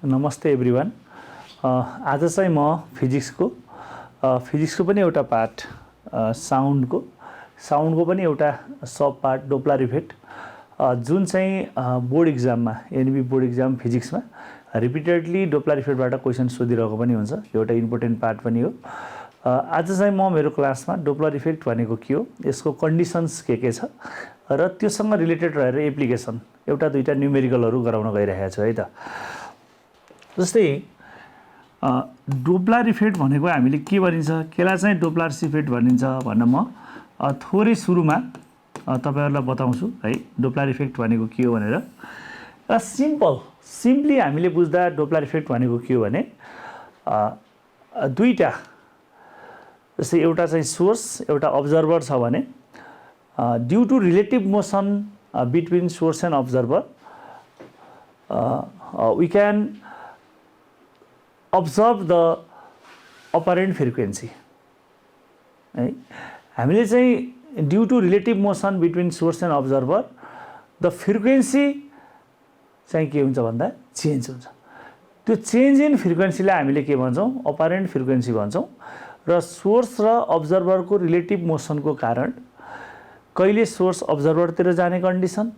नमस्ते एभ्रिवान। आज चाहिँ म फिजिक्सको पनि एउटा पार्ट साउन्डको पनि एउटा सब पार्ट डोप्लर इफेक्ट जुन चाहिँ बोर्ड इक्जाममा एनबी बोर्ड इक्जाम फिजिक्समा रिपिटेडली डोप्लर इफेक्टबाट क्वेसन सोधिरहेको पनि हुन्छ। एउटा इम्पोर्टेन्ट पार्ट पनि हो। आज चाहिँ म मेरो क्लासमा डोप्लर इफेक्ट भनेको के हो, यसको कन्डिसन्स के छ र त्योसँग रिलेटेड रहेर एप्लिकेसन एउटा दुईटा न्युमेरिकलहरू गराउन गइरहेको छु है त। जस्तै डोप्लर इफेक्ट भनेको हामीले के भनिन्छ, केलाई चाहिँ डोप्लर इफेक्ट भनिन्छ भन्न म थोरै सुरुमा तपाईहरुलाई बताउँछु है डोप्लर इफेक्ट भनेको के हो भनेर। र सिम्पली हामीले बुझ्दा डोप्लर इफेक्ट भनेको के हो भने दुईटा, जस्तै एउटा चाहिँ सोर्स एउटा अब्जर्भर छ भने due to relative motion between source and observer we can observe the apparent frequency है। हामीले चाहिँ due to relative motion between source and observer the frequency चाहिँ के हुन्छ भन्दा चेन्ज हुन्छ। त्यो चेन्ज इन फ्रिक्वेन्सीलाई हामीले के भन्छौँ, अपरेन्ट फ्रिक्वेन्सी भन्छौँ। र सोर्स र अब्जर्भरको रिलेटिभ मोसनको कारण कहिले सोर्स अब्जर्भरतिर जाने कन्डिसन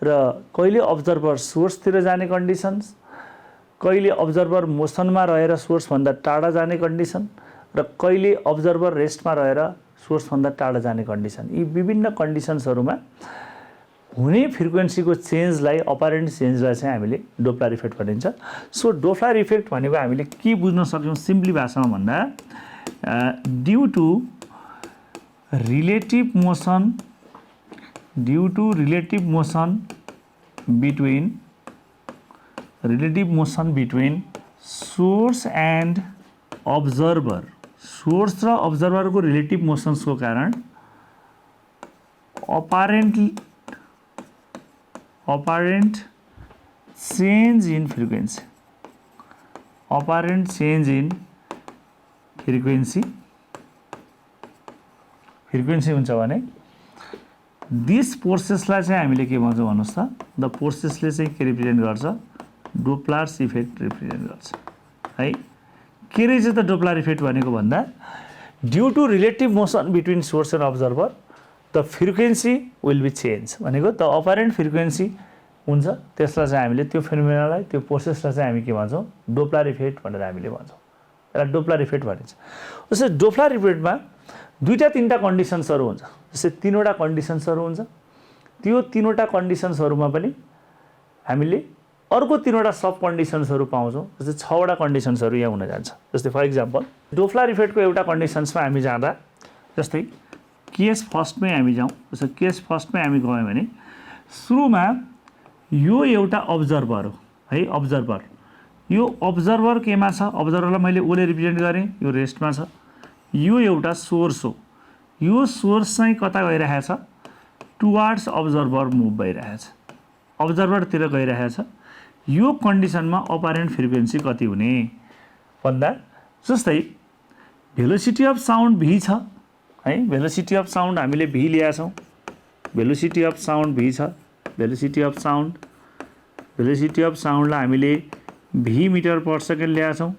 र कहिले अब्जर्भर सोर्सतिर जाने कन्डिसन्स, कहिले अब्जर्भर मोसनमा रहेर सोर्सभन्दा टाढा जाने कन्डिसन र कहिले अब्जर्भर रेस्टमा रहेर सोर्सभन्दा टाढा जाने कन्डिसन, यी विभिन्न कन्डिसन्सहरूमा हुने फ्रिक्वेन्सीको चेन्जलाई अपरेन्ट चेन्जलाई चाहिँ हामीले डोप्लर इफेक्ट भनिन्छ। सो डोप्लर इफेक्ट भनेको हामीले के बुझ्न सक्छौँ सिम्पली भाषामा भन्दा due to relative motion between source and observer, source र अब्जर्भरको रिलेटिभ मोसन्सको कारण अपरेन्ट चेन्ज इन फ्रिक्वेन्सी हुन्छ भने दिस प्रोसेसलाई चाहिँ हामीले के भन्छौँ भन्नुहोस् त, द प्रोसेसले चाहिँ के रिप्रेजेन्ट गर्छ, डोप्लर इफेक्ट रिप्रेजेन्ट गर्छ है। के रहेछ त डोप्लर इफेक्ट भनेको भन्दा due to relative motion between source and observer the frequency will be change भनेको द अपरेन्ट फ्रिक्वेन्सी हुन्छ। त्यसलाई चाहिँ हामीले त्यो फेनोमेनालाई त्यो प्रोसेसलाई चाहिँ हामी के भन्छौँ, डोप्लर इफेक्ट भनेर हामीले भन्छौँ। यसलाई डोप्लर इफेक्ट भनिन्छ। जस्तै डोप्लर इफेक्टमा दुईटा तिनवटा कन्डिसन्सहरू हुन्छ, जस्तै तीनवटा कन्डिसन्सहरू हुन्छ। त्यो तीनवटा कन्डिसन्सहरूमा पनि हामीले अर्को तीनवटा सब कन्डिसन्सहरू पाउँछौँ। जस्तै छवटा कन्डिसन्सहरू यहाँ हुन जान्छ। जस्तै फर इक्जाम्पल डोप्लर इफेक्टको एउटा कन्डिसन्समा हामी जाँदा, जस्तै केस फर्स्टमै हामी जाउँ। जस्तै केस फर्स्टमै हामी गयौँ भने सुरुमा यो एउटा अब्जर्भर हो है, अब्जर्भर। यो अब्जर्भर केमा छ, अब्जर्भरलाई मैले ओले रिप्रेजेन्ट गरेँ, यो रेस्टमा छ। यो एउटा सोर्स हो, यो सोर्स चाहिँ कता गइरहेछ, टुवार्ड्स अब्जर्भर मुभ भइरहेछ, अब्जर्भरतिर गइरहेछ। यो कन्डिसनमा अपरेन्ट फ्रिक्वेन्सी कति हुने भन्दा, जस्तै भेलोसिटी अफ साउन्ड भी छ है, भेलोसिटी अफ साउन्ड हामीले भी ल्याएका छौँ, भेलोसिटी अफ साउन्ड भी छ, भेलोसिटी अफ साउन्डलाई हामीले भी मिटर पर सेकेन्ड ल्याएका छौँ।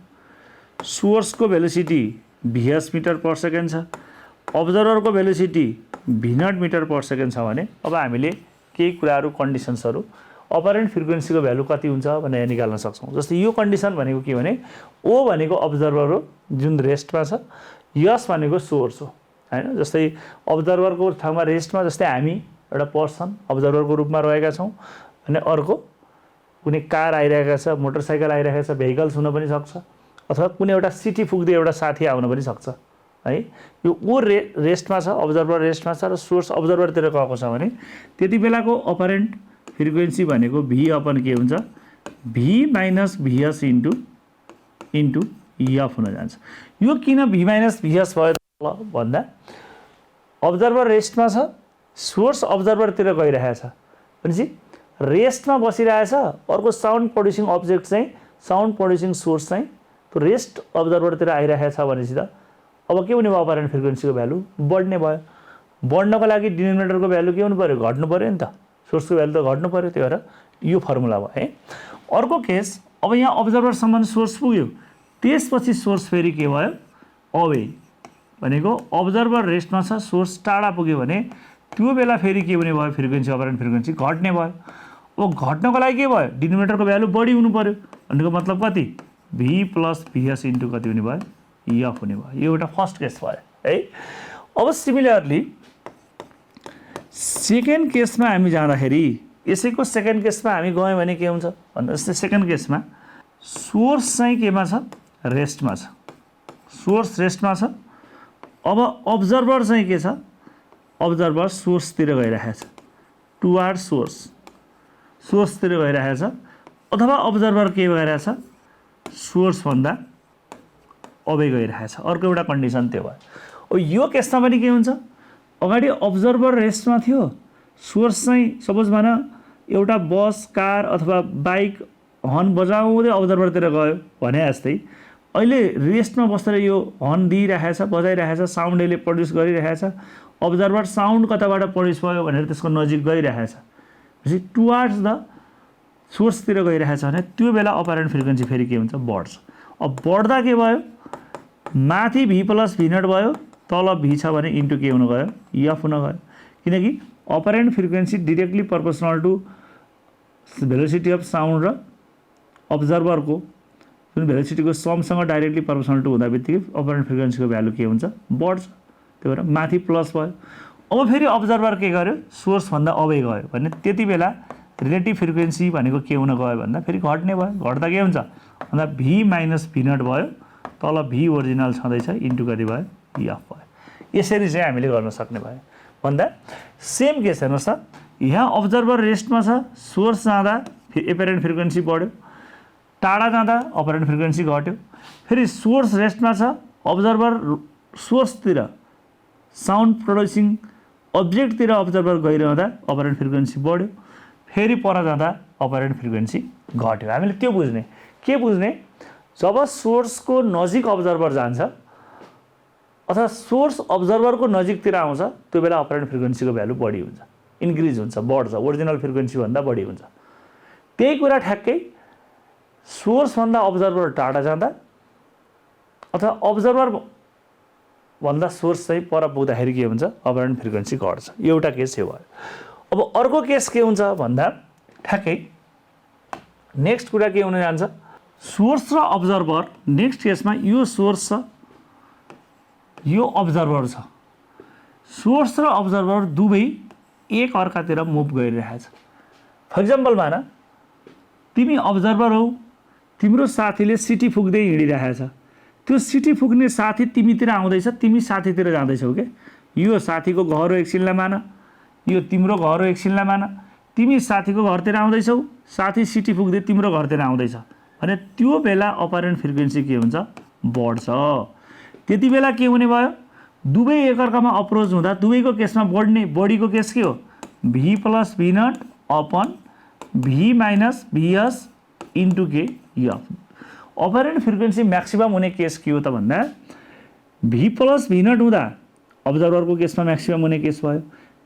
सोर्सको velocity VS metre per second छ, अब्जर्भरको velocity V naught metre per second छ भने अब हामीले केही कुराहरू कन्डिसन्सहरू अपरेन्ट फ्रिक्वेन्सीको भ्यालु कति हुन्छ भनेर निकाल्न सक्छौँ। जस्तै यो कन्डिसन भनेको के भने ओ भनेको अब्जर्भर हो जुन रेस्टमा छ, यस भनेको सोर्स हो हैन। जस्तै अब्जर्भरको ठाउँमा रेस्टमा जस्तै हामी एउटा पर्सन अब्जर्भरको रूपमा रहेका छौँ भने अर्को कुनै कार आइरहेको छ, मोटरसाइकल आइरहेको छ, भेहिकल्स हुन पनि सक्छ, अथवा कुनै एउटा सिटी पुग्दै एउटा साथी आउन पनि सक्छ है। यो ओ रेस्टमा छ, अब्जर्भर रेस्टमा छ र सोर्स अब्जर्भरतिर गएको छ भने त्यति बेलाको अपरेन्ट फ्रिक्वेन्सी भनेको भी अपन के हुन्छ, V minus VS into F हुन जान्छ। यो किन भी माइनस भीएस भयो भन्दा अब्जर्भर रेस्टमा छ, सोर्स अब्जर्भरतिर गइरहेछ भनेपछि रेस्टमा बसिरहेछ, अर्को साउन्ड प्रड्युसिङ अब्जेक्ट चाहिँ साउन्ड प्रड्युसिङ सोर्स चाहिँ त्यो रेस्ट अब्जर्भरतिर आइरहेछ भनेपछि त अब के हुने भयो, अपरेन्ट फ्रिक्वेन्सीको भ्यालु बढ्ने भयो। बढ्नको लागि डिनोमिनेटरको भ्यालु के हुनु पर्यो, घट्नु पर्यो नि त, सोर्सको भ्यालु त घट्नु पर्यो। त्यही भएर यो फर्मुला भयो है। अर्को केस अब यहाँ अब्जर्भरसम्म सोर्स पुग्यो, त्यसपछि सोर्स फेरि के भयो, अवे भनेको अब्जर्भर रेस्टमा छ, सोर्स टाढा पुग्यो भने त्यो बेला फेरि के हुने भयो, फ्रिक्वेन्सी अपरेन्ट फ्रिक्वेन्सी घट्ने भयो। अब घट्नको लागि के भयो, डिनोमिनेटरको भ्यालु बढी हुनु पर्यो, भनेको मतलब कति, भी प्लस भीएस इन्टु कति हुने भयो, एफ हुने भयो। यो एउटा फर्स्ट केस भयो है। अब सिमिलरली सेकेन्ड केसमा हामी जाँदाखेरि, यसैको सेकेन्ड केसमा हामी गयौँ भने के हुन्छ भन्दा जस्तै सेकेन्ड केसमा सोर्स चाहिँ केमा छ, रेस्टमा छ, सोर्स रेस्टमा छ। अब अब्जर्भर चाहिँ के छ, अब्जर्भर सोर्सतिर गइरहेको छ, टुवार्ड सोर्स, सोर्सतिर गइरहेको छ, अथवा अब्जर्भर के गरिरहेको छ, सोर्सभन्दा अवे गइरहेको छ। अर्को एउटा कन्डिसन त्यो भयो। अब यो केसमा पनि के हुन्छ, अगाडि अब्जर्भर रेस्टमा थियो, सोर्स चाहिँ सपोज भन एउटा बस कार अथवा बाइक हर्न बजाउँदै अब्जर्भरतिर गयो भने जस्तै अहिले रेस्टमा बसेर यो हर्न दिइरहेछ, बजाइरहेछ, साउन्ड यसले प्रड्युस गरिरहेछ, अब्जर्भर साउन्ड कताबाट प्रड्युस भयो भनेर त्यसको नजिक गइरहेछ, भनेपछि टुवार्ड्स द सोर्सतिर गइरहेछ भने त्यो बेला अपरेन्ट फ्रिक्वेन्सी फेरि के हुन्छ, बढ्छ। अब बढ्दा के भयो, माथि भी प्लस भी नट भयो, तल भी छ भने इन्टु के हुन गयो, एफ हुन गयो, किनकि apparent frequency directly proportional to velocity of sound र अब्जर्भरको जुन भेलोसिटीको समसँग डाइरेक्टली प्रोपोर्सनल टु हुँदा बित्तिकै अपरेन्ट फ्रिक्वेन्सीको भ्यालु के हुन्छ, बढ्छ। त्यही भएर माथि प्लस भयो। अब फेरि अब्जर्भर के गर्यो, सोर्सभन्दा अवे गयो भने त्यति बेला रिलेटिभ फ्रिक्वेन्सी भनेको के हुन गयो भन्दा फेरि घट्ने भयो। घट्दा के हुन्छ भन्दा भी माइनस भी नट भयो, तल भी ओरिजिनल छँदैछ, इन्टु कति भयो, एफ भयो। यसरी चाहिँ हामीले गर्न सक्ने भयो भन्दा सेम केस हेर्नुहोस् त, यहाँ अब्जर्भर रेस्टमा छ, सोर्स जाँदा एपरेन्ट फ्रिक्वेन्सी बढ्यो, टाढा जाँदा अपरेन्ट फ्रिक्वेन्सी घट्यो। फेरि सोर्स रेस्टमा छ, अब्जर्भर सोर्सतिर साउन्ड प्रोड्युसिङ अब्जेक्टतिर अब्जर्भर गइरहँदा अपरेन्ट फ्रिक्वेन्सी बढ्यो, फेरि पर जाँदा अपरेन्ट फ्रिक्वेन्सी घट्यो। हामीले त्यो बुझ्ने, के बुझ्ने, जब सोर्सको नजिक अब्जर्भर जान्छ अथवा सोर्स अब्जर्भरको नजिकतिर आउँछ त्यो बेला अपरेन्ट फ्रिक्वेन्सीको भ्यालु बढी हुन्छ, इन्क्रिज हुन्छ, बढ्छ, ओरिजिनल फ्रिक्वेन्सीभन्दा बढी हुन्छ। त्यही कुरा ठ्याक्कै सोर्सभन्दा अब्जर्भर टाढा जाँदा अथवा अब्जर्भर भन्दा सोर्स चाहिँ पर पुग्दाखेरि के हुन्छ, अपरेन्ट फ्रिक्वेन्सी घट्छ। एउटा केस यो भयो। अब अर्को केस के हुन्छ भन्दा ठ्याक्कै नेक्स्ट कुरा के हुन जान्छ, सोर्स र अब्जर्भर, नेक्स्ट केसमा यो सोर्स छ, यो अब्जर्भर छ, सोर्स र अब्जर्भर दुवै एक अर्कातिर मुभ गरिरहेछ। फर इक्जाम्पल मान तिमी अब्जर्भर हौ, तिम्रो साथीले सिटी फुक्दै हिँडिरहेछ, त्यो सिटी फुक्ने साथी तिमीतिर आउँदैछ, तिमी साथीतिर जाँदैछौ के, यो साथीको घर हो एकछिनलाई मान, यो तिम्रो घर हो एकछिनलाई मान, तिमी साथीको घरतिर आउँदैछौ, साथी सिटी फुक्दै तिम्रो घरतिर आउँदैछ भने त्यो बेला अपरेन्ट फ्रिक्वेन्सी के हुन्छ, बढ्छ। त्यति बेला के हुने भयो, दुवै एकअर्कामा अप्रोच हुँदा दुवैको केसमा बढ्ने, बढीको केस के हो, V plus V naught upon V minus VS into के एफ। अपरेन्ट फ्रिक्वेन्सी म्याक्सिमम हुने केस के हो त भन्दा भी प्लस भी नट हुँदा अब्जर्भरको केसमा म्याक्सिमम हुने केस भयो,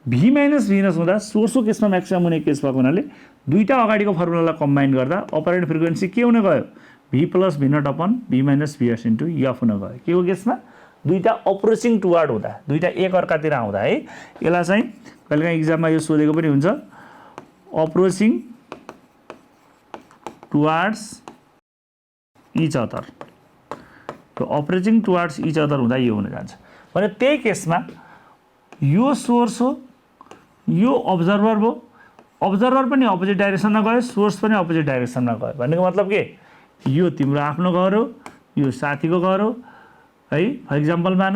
भी माइनस भीएस हुँदा सोर्सको केसमा म्याक्सिमम हुने केस भएको हुनाले दुईटा अगाडिको फर्मुलालाई कम्बाइन गर्दा अपरेन्ट फ्रिक्वेन्सी के हुन गयो, V plus V naught upon V minus VS into F हुन गयो। के हो केसमा, दुईटा अप्रोचिङ टुवार्ड हुँदा, दुईटा एक अर्कातिर आउँदा है। यसलाई चाहिँ कहिलेकाहीँ इक्जाममा यो सोधेको पनि हुन्छ, अप्रोचिङ टुवार्ड्स इच अदर। त्यो अप्रोचिङ टुवार्ड्स इच अदर हुँदा यो हुन जान्छ भने त्यही केसमा यो सोर्स हो, यो अब्जर्भर हो, अब्जर्भर पनि अपोजिट डाइरेक्सनमा गयो, सोर्स पनि अपोजिट डाइरेक्सनमा गयो। भन्नुको मतलब के, यो तिम्रो आफ्नो घर हो, यो साथीको घर हो है। फर इक्जाम्पल मान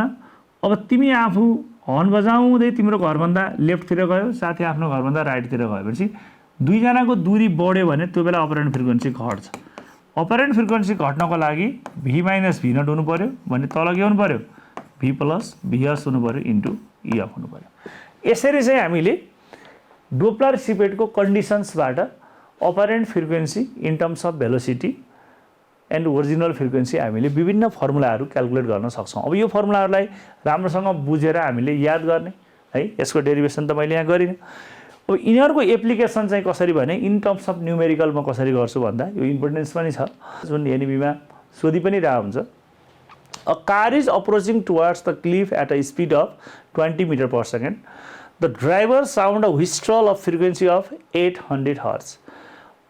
अब तिमी आफू हर्न बजाउँदै तिम्रो घरभन्दा लेफ्टतिर गयो, साथी आफ्नो घरभन्दा राइटतिर गयो भनेपछि दुईजनाको दूरी बढ्यो भने त्यो बेला अपरेन्ट फ्रिक्वेन्सी घट्छ। अपरेन्ट फ्रिक्वेन्सी घट्नको लागि भी माइनस भी नट हुनु पर्यो भने तल के हुनु पर्यो, भी प्लस भीएस हुनु पर्यो इन्टु एफ हुनु पर्यो। यसरी चाहिँ हामीले डोप्लर सिपेटको कन्डिसन्सबाट apparent frequency in terms of velocity and original frequency हामीले विभिन्न फर्मुलाहरू क्याल्कुलेट गर्न सक्छौँ। अब यो फर्मुलाहरूलाई राम्रोसँग बुझेर हामीले याद गर्ने है। यसको डेरिभेसन त मैले यहाँ गरिनँ। अब यिनीहरूको एप्लिकेसन चाहिँ कसरी भने इन टर्म्स अफ न्युमेरिकलमा कसरी गर्छु भन्दा यो इम्पोर्टेन्स पनि छ जुन एनबीमा सोधि पनि रहेको हुन्छ a car is approaching towards the cliff at a speed of 20 metre per second the driver sound a whistle of frequency of 800 hertz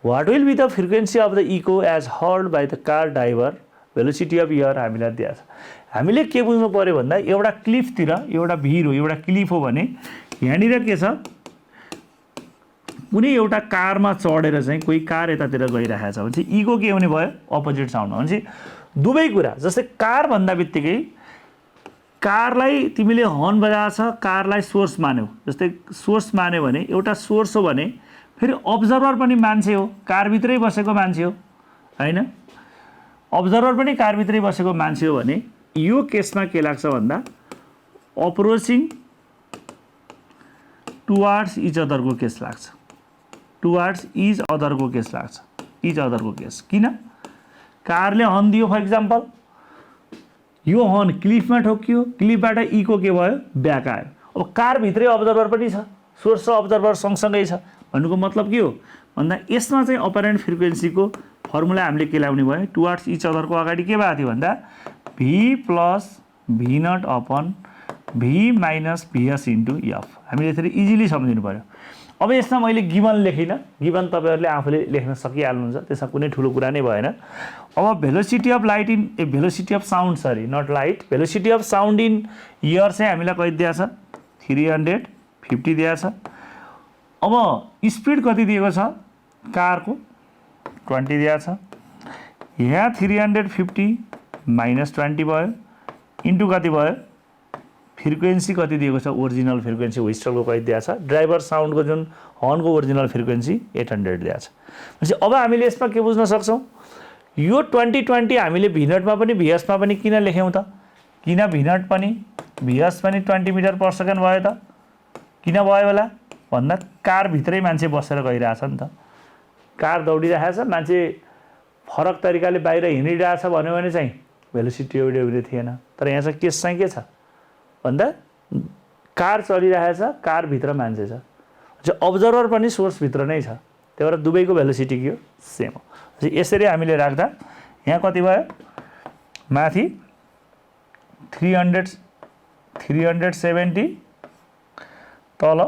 what will be the frequency of the echo as heard by the car driver velocity of air हामीलाई दिएको छ हामीले के बुझ्नु पर्यो भन्दा एउटा क्लिफतिर एउटा भिर हो एउटा क्लिफ हो भने यहाँनिर के छ कुनै एउटा कारमा चढेर चाहिँ कोही कार यतातिर गइरहेको छ भने चाहिँ इको के हुने भयो अपोजिट साउन्ड भने चाहिँ दुवै कुरा जस्तै कार भन्दा बित्तिकै कारलाई तिमीले हर्न बजाएको छ कारलाई सोर्स मान्यौ जस्तै सोर्स मान्यो भने एउटा सोर्स हो भने फेरि अब्जर्भर पनि मान्छे हो कारभित्रै बसेको मान्छे हो हैन अब्जर्भर पनि कारभित्रै बसेको मान्छे हो भने यो केसमा के लाग्छ भन्दा अप्रोचिङ टुवार्ड्स इच अदरको केस लाग्छ टुवार्ड्स इच अदरको केस लाग्छ इच अदरको केस किन कारले हर्न दियो फर इक्जाम्पल यो हर्न क्लिफमा ठोकियो क्लिफबाट इको के भयो ब्याक आयो अब कारभित्रै अब्जर्भर पनि छ सोर्स र अब्जर्भर सँगसँगै छ भन्नुको मतलब के हो भन्दा यसमा चाहिँ अपरेन्ट फ्रिक्वेन्सीको फर्मुला हामीले के ल्याउने भयो टुवार्ड्स इच अदरको अगाडि के भएको थियो भन्दा V plus V naught upon V minus VS into F हामीले यसरी इजिली सम्झिनु पर्यो अब यसमा मैले गिभन लेखिनँ गिभन तपाईँहरूले आफूले लेख्न सकिहाल्नुहुन्छ त्यसमा कुनै ठुलो कुरा नै भएन अब velocity of light in velocity of sound sorry not light velocity of sound in air चाहिँ हामीलाई कति दिएको छ 350 दिएको छ अब स्पिड कति दिएको छ कारको 20 दिएको छ यहाँ 350 माइनस 20 भयो इन्टु कति भयो फ्रिक्वेन्सी कति दिएको छ ओरिजिनल फ्रिक्वेन्सी व्हिस्टलको कति दिएको छ ड्राइभर साउन्डको जुन हर्नको ओरिजिनल फ्रिक्वेन्सी 800 दिएको छ भनेपछि अब हामीले यसमा के बुझ्न सक्छौँ यो 2020 हामीले भिनटमा पनि भीएसमा पनि किन लेख्यौँ त किन भिनट पनि भीएस पनि 20 मिटर पर सेकेन्ड भयो त किन भयो होला भन्दा कारभित्रै मान्छे बसेर गइरहेछ नि त कार दौडिरहेछ मान्छे फरक तरिकाले बाहिर हिँडिरहेछ भन्यो भने चाहिँ भेलोसिटी एउटै एउटै थिएन तर यहाँ चाहिँ केस चाहिँ के छ भन्दा कार चलिरहेछ कारभित्र मान्छे छ अब्जर्भर पनि सोर्सभित्र नै छ त्यही भएर दुवैको भेलोसिटी के हो सेम हो यसरी हामीले राख्दा यहाँ कति भयो माथि 370 तल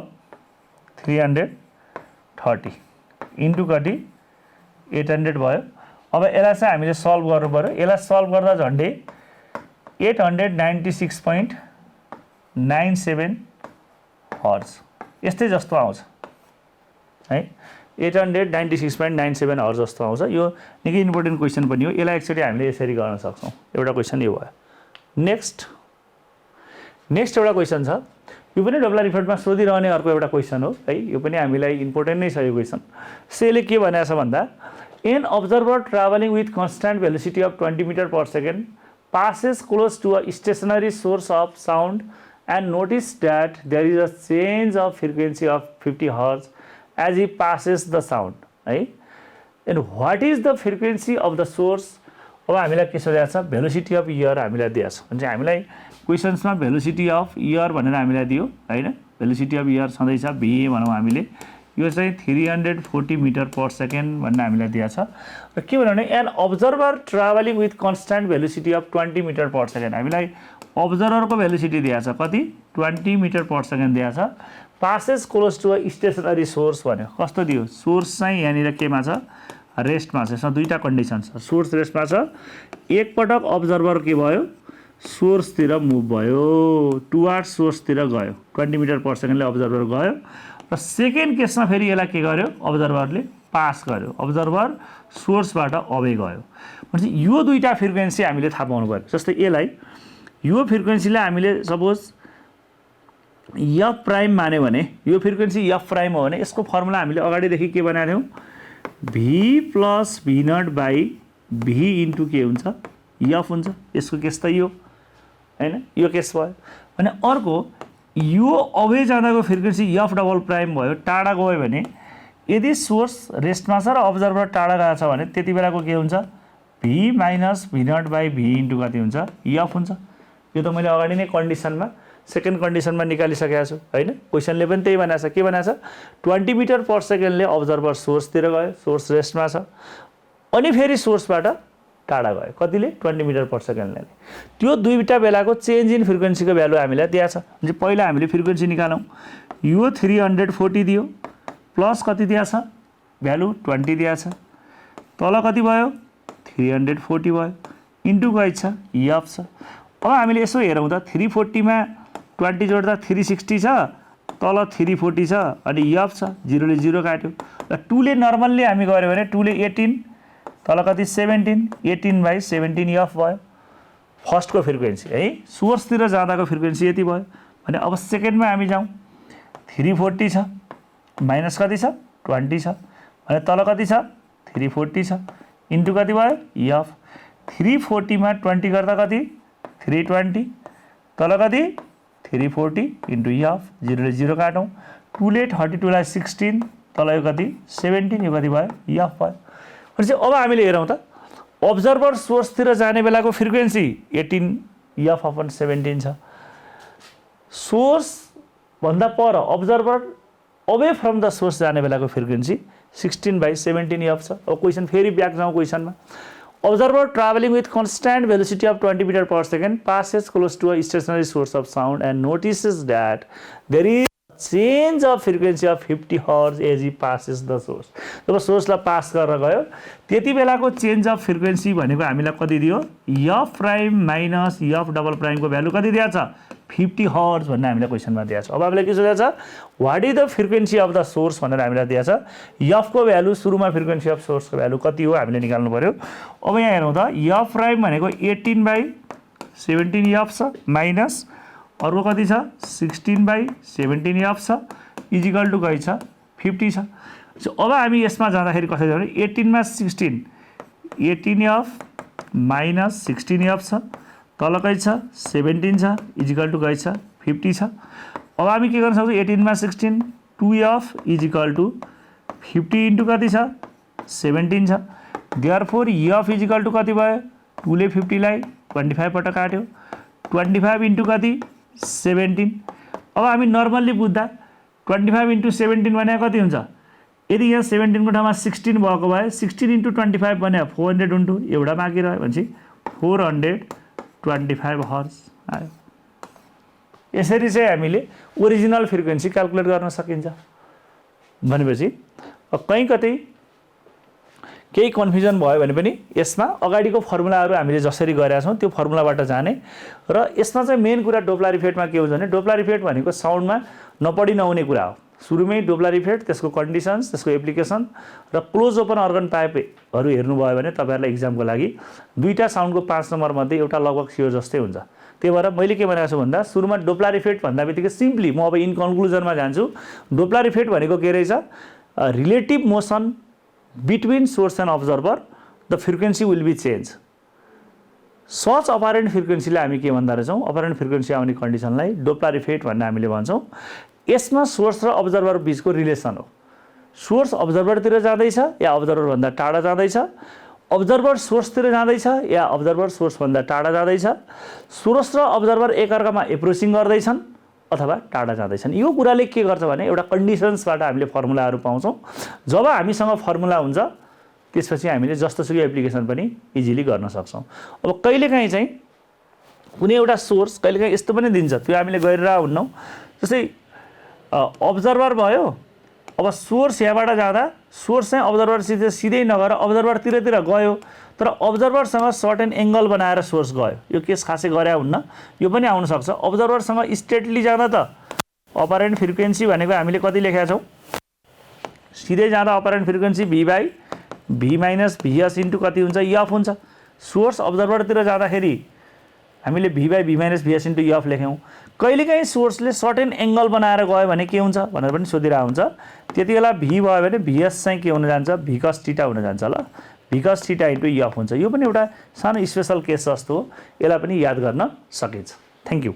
330 इन्टु कति 800 भयो अब यसलाई चाहिँ हामीले सल्भ गर्नु पर्यो यसलाई सल्भ गर्दा झन्डै 896.97 हर्ज यस्तै जस्तो आउँछ है 896.97 हर्ज जस्तो आउँछ यो निकै इम्पोर्टेन्ट क्वेसन पनि हो यसलाई एक्चुअली हामीले यसरी गर्न सक्छौँ एउटा क्वेसन यो भयो नेक्स्ट एउटा क्वेसन छ यो पनि डब्लर इफेक्टमा सोधिरहने अर्को एउटा क्वेसन हो है यो पनि हामीलाई इम्पोर्टेन्ट नै छ यो क्वेसन यसले के भनेको छ भन्दा an observer travelling with constant velocity of 20 metre per second passes close to a stationary source of sound and notice that there is a change of frequency of 50 Hz as he passes the sound. Right? And what is the frequency of the source? अब हामीलाई के सोधेको छ velocity of air हामीलाई दिएको छ भने चाहिँ हामीलाई क्वेसन्समा भेलोसिटी अफ इयर भनेर हामीलाई दियो हैन भेलोसिटी अफ इयर छँदैछ भी भनौँ हामीले यो चाहिँ 340 मिटर पर सेकेन्ड भनेर हामीलाई दिएको छ र के भन्यो भने an observer travelling with constant velocity of 20 metre per second हामीलाई अब्जर्भरको भेलोसिटी दिएको छ कति 20 मिटर पर सेकेन्ड दिएको छ passes close to a stationary source भन्यो कस्तो दियो सोर्स चाहिँ यहाँनिर केमा छ रेस्टमा छ यसमा दुईवटा कन्डिसन छ सोर्स रेस्टमा छ एकपटक अब्जर्भर के भयो सोर्सतिर मुभ भयो टुवार्ड सोर्सतिर गयो 20 मिटर पर सेकेन्डले अब्जर्भर गयो र सेकेन्ड केसमा फेरि यसलाई के गर्यो अब्जर्भरले पास गर्यो अब्जर्भर सोर्सबाट अवे गयो भनेपछि यो दुईटा फ्रिक्वेन्सी हामीले थाहा पाउनु पर्यो जस्तै यसलाई यो फ्रिक्वेन्सीलाई हामीले सपोज एफ प्राइम मान्यो भने यो फ्रिक्वेन्सी एफ प्राइम हो भने यसको फर्मुला हामीले अगाडिदेखि के बनाएको थियौँ V plus V naught by V into के हुन्छ एफ हुन्छ यसको केस त यो हैन यो केस भयो भने अर्को यो अवे जाँदाको फ्रिक्वेन्सी एफ डबल प्राइम भयो टाढा गयो भने यदि सोर्स रेस्टमा छ र अब्जर्भर टाढा गएको छ भने त्यति बेलाको के हुन्छ V minus V naught by V into कति हुन्छ एफ हुन्छ यो त मैले अगाडि नै कन्डिसनमा सेकेन्ड कन्डिसनमा निकालिसकेको छु हैन। क्वेसनले पनि त्यही भनेको छ, के भनेको छ 20 मिटर पर सेकेन्डले अब्जर्भर सोर्सतिर गयो, सोर्स रेस्टमा छ, अनि फेरि सोर्सबाट टाढा गयो कतिले 20 मिटर पर सेकेन्डले। त्यो दुईटा बेलाको चेन्ज इन फ्रिक्वेन्सीको भ्यालु हामीलाई दिएको छ। भने पहिला हामीले फ्रिक्वेन्सी निकालौँ। यो 340 दियो प्लस कति दिएको छ भ्यालु 20 दिएको छ, तल कति भयो 340 भयो, इन्टु गइ छ एफ छ। अब हामीले यसो हेरौँ त 340 मा 20 जोड्दा 360 छ, तल 340 छ, अनि एफ छ, 0 ले 0 काट्यो। र 2 ले नर्मल्ली हामी गर्यो भने 2 ले 18, तल कति 17, 18/17 एफ भयो फर्स्टको फ्रिक्वेन्सी है। सोर्सतिर जाँदाको फ्रिक्वेन्सी यति भयो भने अब सेकेन्डमा हामी जाउँ। 340 छ माइनस कति छ 20 छ, अनि तल कति छ 340 छ, इन्टु कति भयो एफ। 340 मा 20 गर्दा कति 320, तल कति 340 इन्टु एफ, 0 ले 0 काटौँ। 2 ले 32 लाई 16, तल यो कति 17, यो कति भयो एफ भयो। भनेपछि अब हामीले हेरौँ त अब्जर्भर सोर्सतिर जाने बेलाको फ्रिक्वेन्सी 18 एफ अपन 17 छ। सोर्स भन्दा पर observer away from the source जाने बेलाको फ्रिक्वेन्सी 16/17 एफ छ। अब क्वेसन फेरि ब्याक जाउँ क्वेसनमा। Observer traveling with constant velocity of 20 meter per second passes close to a stationary source of sound and notices that there is a change of frequency of 50 Hz as he passes the source. जब सोर्सलाई pass गरेर गयो त्यति बेलाको change of frequency भनेको हामीलाई कति दियो F prime minus F double प्राइमको भ्यालु कति दिएको छ 50 हर्ज भनेर हामीलाई क्वेसनमा दिएको छ। अब हामीलाई के सोधेको छ what is the frequency of the source भनेर हामीलाई दिएको छ। एफ को भ्यालु सुरुमा फ्रिक्वेन्सी अफ सोर्सको भ्यालु कति हो हामीले निकाल्नु पर्यो। अब यहाँ हेरौँ त एफ प्राइम भनेको 18/17 एफ छ माइनस अर्को कति छ 16/17 एफ छ इजिकल टु कति छ 50 छ। अब हामी यसमा जाँदाखेरि कसरी जाने 18 मा 16 18 एफ माइनस 16 एफ छ, तल कति छ 17 छ इजिकल टु कति छ 50 छ। अब हामी के गर्न सक्छौँ 18 मा 16 2f इजिकल टु 50 इन्टु कति छ 17 छ। देयरफोर एफ इजिकल टु कति भयो 2 ले 50 लाई 25 पल्ट काट्यो 25 इन्टु कति 17। अब हामी नर्मल्ली बुझ्दा 25 इन्टु 17 भने कति हुन्छ। यदि यहाँ 17 को ठाउँमा 16 भएको भए 16 इन्टु 25 भने 400 इन्टु एउटा बाँकी रह्यो भनेपछि 425 हर्ज आयो। यसरी चाहिँ हामीले ओरिजिनल फ्रिक्वेन्सी क्याल्कुलेट गर्न सकिन्छ। भनेपछि कहीँ कतै केही कन्फ्युजन भयो भने पनि यसमा अगाडिको फर्मुलाहरू हामीले जसरी गरेका छौँ त्यो फर्मुलाबाट जाने र यसमा चाहिँ मेन कुरा डोप्लर इफेक्टमा के हुन्छ भने डोप्लर इफेक्ट भनेको साउन्डमा नपढी नहुने कुरा हो। सुरुमै डोप्लर इफेक्ट त्यसको कन्डिसन्स त्यसको एप्लिकेसन र क्लोज ओपन अर्गन पाइपहरू हेर्नुभयो भने तपाईँहरूलाई इक्जामको लागि दुईटा साउन्डको 5 नम्बर मध्ये एउटा लगभग स्योर जस्तै हुन्छ। त्यही भएर मैले के भनेको छु भन्दा सुरुमा डोप्लर इफेक्ट भन्दा बित्तिकै सिम्पली म अब इन कन्क्लुजनमा जान्छु। डोप्लर इफेक्ट भनेको के रहेछ relative motion between source and observer the frequency will be changed. Such apparent frequency लाई हामी के भन्दा रहेछौँ apparent frequency आउने कन्डिसनलाई डोप्लर इफेक्ट भन्ने हामीले भन्छौँ। यसमा सोर्स र अब्जर्भर बीचको रिलेसन हो। सोर्स अब्जर्भरतिर जाँदैछ या अब्जर्भर भन्दा टाढा जाँदैछ, अब्जर्भर सोर्सतिर जाँदैछ या अब्जर्भर सोर्स भन्दा टाढा जाँदैछ, सोर्स र अब्जर्भर एकअर्कामा एप्रोचिङ गर्दैछन् अथवा टाढा जाँदैछन्। यो कुराले के गर्छ भने एउटा कन्डिसन्सबाट हामीले फर्मुलाहरू पाउँछौँ। जब हामीसँग फर्मुला हुन्छ त्यसपछि हामीले जस्तोसुकै एप्लिकेसन पनि इजिली गर्न सक्छौँ। अब कहिलेकाहीँ चाहिँ कुनै एउटा सोर्स कहिलेकाहीँ यस्तो पनि दिन्छ त्यो हामीले गरिरह हुन्नौँ। जस्तै अब्जर्भर भयो, अब सोर्स यहाँबाट जाँदा सोर्स चाहिँ अब्जर्भर सिधै नगएर अब्जर्भरतिर गयो तर अब्जर्भरसँग सर्टेन एङ्गल बनाएर सोर्स गयो। यो केस खासै गरे हुन्न, यो पनि आउन सक्छ। अब्जर्भरसँग स्ट्रेटली जाँदा त अपरेन्ट फ्रिक्वेन्सी भनेको हामीले कति लेखेका छौँ सिधै जाँदा apparent frequency v minus vs into कति हुन्छ एफ हुन्छ। सोर्स अब्जर्भरतिर जाँदाखेरि हामीले v minus vs into F लेख्यौँ। कहिलेकाहीँ सोर्सले सर्टेन एङ्गल बनाएर गयो भने के हुन्छ भनेर पनि सोधिरहेको हुन्छ। त्यति बेला v भयो भने vs चाहिँ के हुन जान्छ v cos थीटा हुन जान्छ ल, v cos theta into F हुन्छ। यो पनि एउटा सानो स्पेसल केस जस्तो हो, यसलाई पनि याद गर्न सकिन्छ। Thank you.